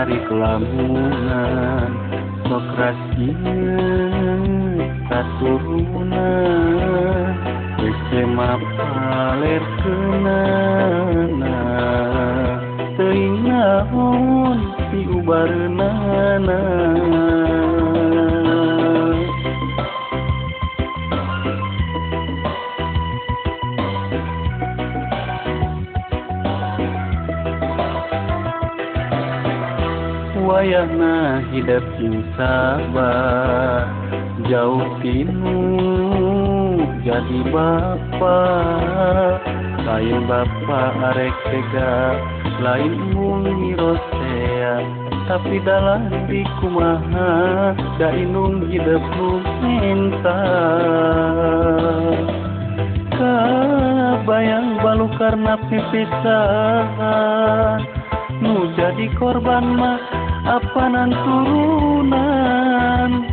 narik lamunan sok rasieun katurunan geus mah paler keunana teuing naon piubareunana. Wayahna hidep sing sabar jauh tinu jadi bapa lain bapa arek tega lain mung mirosea tapi dalah di kumaha da indung hidep nu menta kabayang balukar pipisahan nu jadi korban mah apanan turunan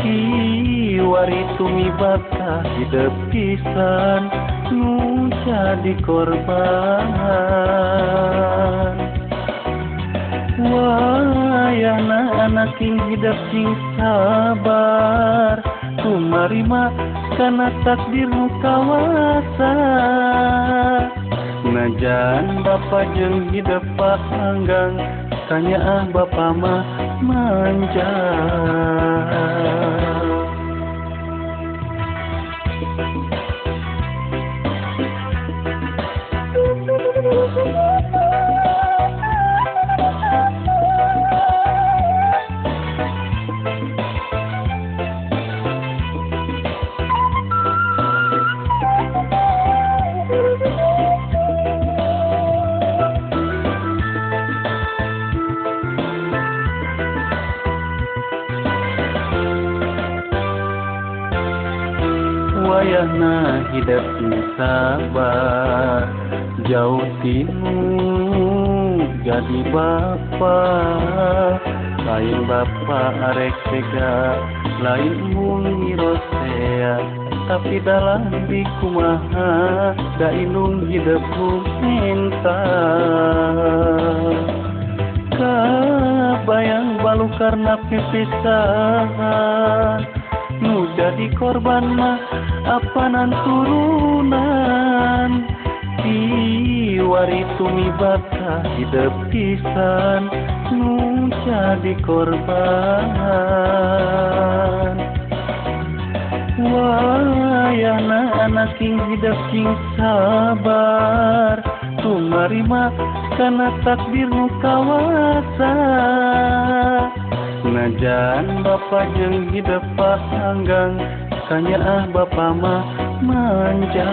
kiwari tumibata hidep pisan nu jadi korban. Wayahna anak king hidep sing sabar kumarima kana takdir nu kawasa najan bapa jeung hidep panggang kanyaah bapa mah manja. Wayahna hidep sing sabar jauh tinu jadi bapa lain bapa arek tega lain mung mirosea tapi dalah di kumaha da indung hidep nu menta kabayang balukarna pipisahan nu jadi korban mah apanan turunan kiwari tumibata hidep pisan nu jadi korban. Wayahna anak king hidep sing sabar tumarima kana takdir nu kawasa najan bapa jeung hidep panggang kanyaah bapa mah manja.